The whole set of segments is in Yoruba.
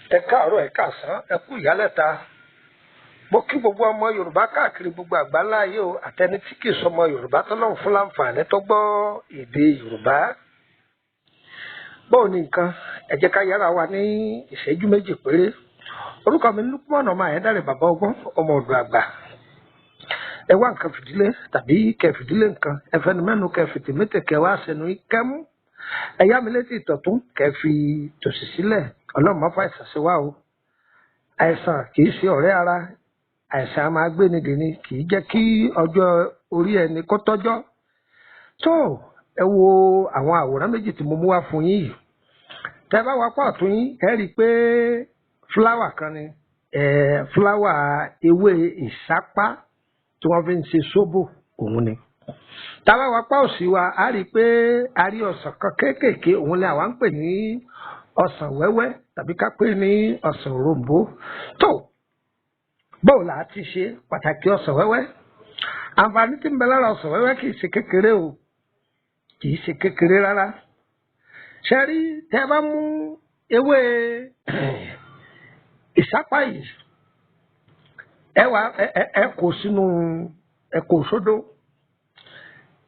Ẹ káàárọ̀, ẹ káàsán, ẹ kú ìyálẹ̀ta. Mo kí gbogbo ọmọ Yorùbá káàkiri gbogbo àgbáńlá ayé o, àtẹni tí kì í sọmọ Yorùbá tọ́lọ́run fún láǹfààní tó gbọ́ èdè Yorùbá. Bóò ni nǹkan? Ẹ jẹ́ ká yára wa ní ìṣẹ́jú 2 péré. Orúkọ mi Lukman ọmọ Ayédáre, bàbá ọgbọ́n, ọmọ ọ̀dọ̀ àgbà. Ẹ wá nǹkan fìdílé tàbí kẹ fìdílé nǹkan, ẹ fẹnu mẹ́nu kẹ fìtìmẹ́tẹ̀ kẹ wá sẹnu kẹ́mú. Ẹ yá mi létí ìtọ̀tún kẹ fi tòsì sílẹ̀. Ọlọ́run má fàìsàn sí wa o. Àìsàn kì í ṣe ọ̀rẹ́ ara. Àìsàn a máa gbé ni dèni, kì í jẹ́ kí ọjọ́ orí ẹni kó tọ́jọ́. Tó ẹ wo àwọn àwòrán 2 tí mo mú wá fún yín yìí. Tẹ́ bá wá pọ̀ tún yín, ẹ rí i pé fúláwà kan ni, fúláwà ewé ìsápá tí wọ́n fi ń ṣe sóbò òun ni. Tá bá wá pa òsì wa, a rí i pé a rí ọsàn kan kéékèèké, òun ni àwa ń pè ní ọsàn wẹ́wẹ́ tàbí ká pè ní ọsàn òrombó. Tó báwo là á ti ṣe pàtàkì ọsàn wẹ́wẹ́? Àǹfààní tí ń bẹ lára ọsàn wẹ́wẹ́ kì í ṣe kékeré o, kì í ṣe kékeré rárá. Ṣe rí, tẹ́ bá mú ewé ìsápá yìí, ẹ wá ẹ kó sínú, ẹ kó sódó,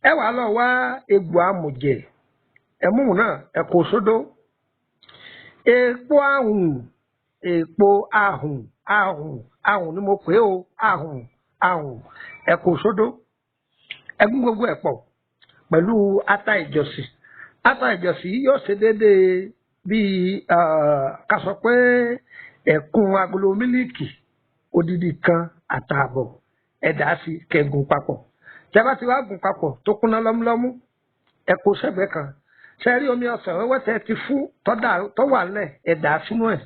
ẹ wá lọ wá egbò amùjẹ, ẹ mú náà, ẹ kó sódó. Èèpo ahùn, èèpo ahùn, ahùn, ahùn ni mo pè é o, ahùn, ahùn, ẹ kó sódó. Ẹ gún gbogbo ẹ̀ pọ̀ pẹ̀lú ata ìjọsìn. Ata ìjọsìn yìí yóò ṣe déédéé bíi ká sọ pé ẹ̀kún agolo mílíìkì odidi kan àtààbọ̀. Ẹ dà á sí kẹgùn papọ̀. Tẹ́ bá ti wá gùn papọ̀ tó kúnná lọ́múlọ́mú, ẹ kó sẹ́gbẹ̀ẹ́ kan. Ṣe rí omi ọsàn wẹ́wẹ́ tẹ́ ti fún tó wà ńlẹ̀, ẹ dà á sínú ẹ̀.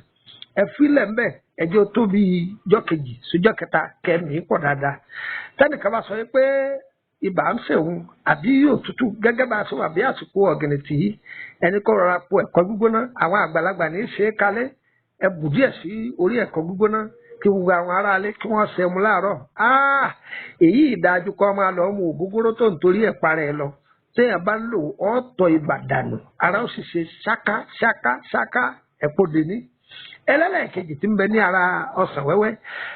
Ẹ fílẹ̀ ńbẹ̀, ẹ jẹ́ ó tó bí jọ́ kejì síjọ́ kẹta kẹ́mi pọ̀ dáadáa. Tẹ́nìkan bá sọ pé ibà ń ṣèhun àbí òtútù gẹ́gẹ́ bá a ṣe wà bí àsìkò ọ̀gìnìtì yìí, ẹni kó rọra po ẹ̀kọ́ gbígbóná. Àwọn àgbàlagbà ní í ṣe é kalẹ̀. Ẹ bù díẹ̀ sí orí ẹ̀kọ́ gbígbóná kí gbogbo àwọn aráalé kí wọ́n ṣe mu láàárọ̀. Èyí ìdájú kọ́ máa lọ mu ògógóró tó ń torí ẹ̀ parẹ́ lọ. Téèyàn bá ń lò ọ̀tọ̀ ibà dànù, ara ó sì ṣe ṣáká ṣáká ṣáká. Ẹ̀pọ̀ dèní. Ẹlẹ́lẹ́kejì tí ń bẹ ní ara ọsàn wẹ́wẹ́,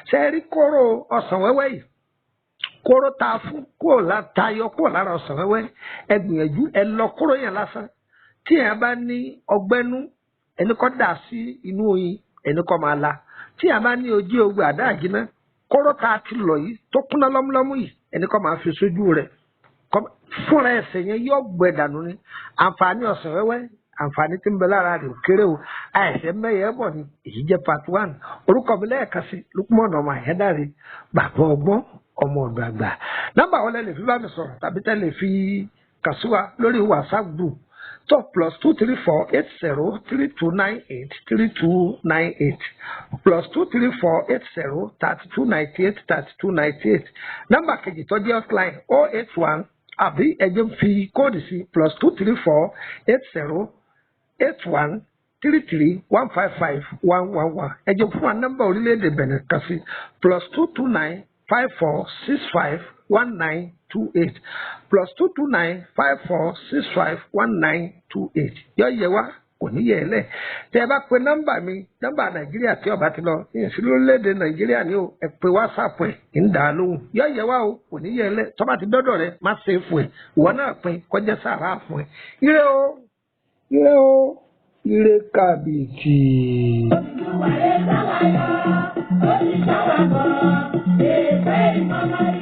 ṣe rí kóró ọsàn wẹ́wẹ́ yìí, kóró tá a fún kó tayọ kó lára ọsàn wẹ́wẹ́, ẹ gbìyànjú ẹ lọ kóró yẹn lásán. Tí èèyàn bá ní ọgbẹ́nú, ẹni kọ́ dà sí inú oyin, ẹni kọ́ máa la. Tí èèyàn bá ní ojú ogbè àdá àjínà, kóró tá a ti lọ yìí tó kúnná lọ́múlọ́mú yìí, ẹni kọ́ máa fi sójú rẹ̀ fúnra ẹsẹ̀ yẹn yóò gbẹ dànù ni. Àǹfààní ọsàn wẹ́wẹ́, àǹfààní tí ń bẹ lára rẹ̀ ò kéré o. Àìsàn mẹ́yẹ bọ̀ ni. Èyí jẹ́ part 1. Orúkọ mi lẹ́ẹ̀kan sí Lukman ọmọ Ayédáre, bàbá ọgbọ́n, ọmọ ọ̀dọ̀ àgbà. Nọ́mbà wọlé lè fi bá mi sọ̀rọ̀ tàbí tẹ́ lè fi kàn sí wa lórí WhatsApp group tó +234 80 32 98 32 98, +234 80 32 98 32 98. Nọ́mbà kejì tó jẹ́ hotline 081, àbí ẹ jẹ́ ń fi kóòdù sí +234 80 81 33 155 111. Ẹ jẹ́ fún wa nọ́mbà orílẹ̀-èdè Benin kan sí +229 54 65 19 28, +229 54 65 19 28. Yọ yẹ wá, kò ní yẹ ẹ lẹ. Tẹ ẹ bá pe nọ́mbà mi, nọ́mbà Nàìjíríà tí ọba ti lọ ìyẹn lórílẹ̀-èdè Nàìjíríà ni o, ẹ pe WhatsApp ẹ ń dà á lóhùn. Yọ yẹ wá o, kò ní yẹ ẹ lẹ. Tọ́ba ti dọ́dọ̀ rẹ, má ṣe é fún ẹ, ìwọ náà pin kọjá sàrà fún ẹ. Ire o, ire o, ire kàbìtì. Olùwàlẹ̀ sáwà lọ, ó ti sáwà bọ̀, èèpẹ̀ ìmọ̀mọ́.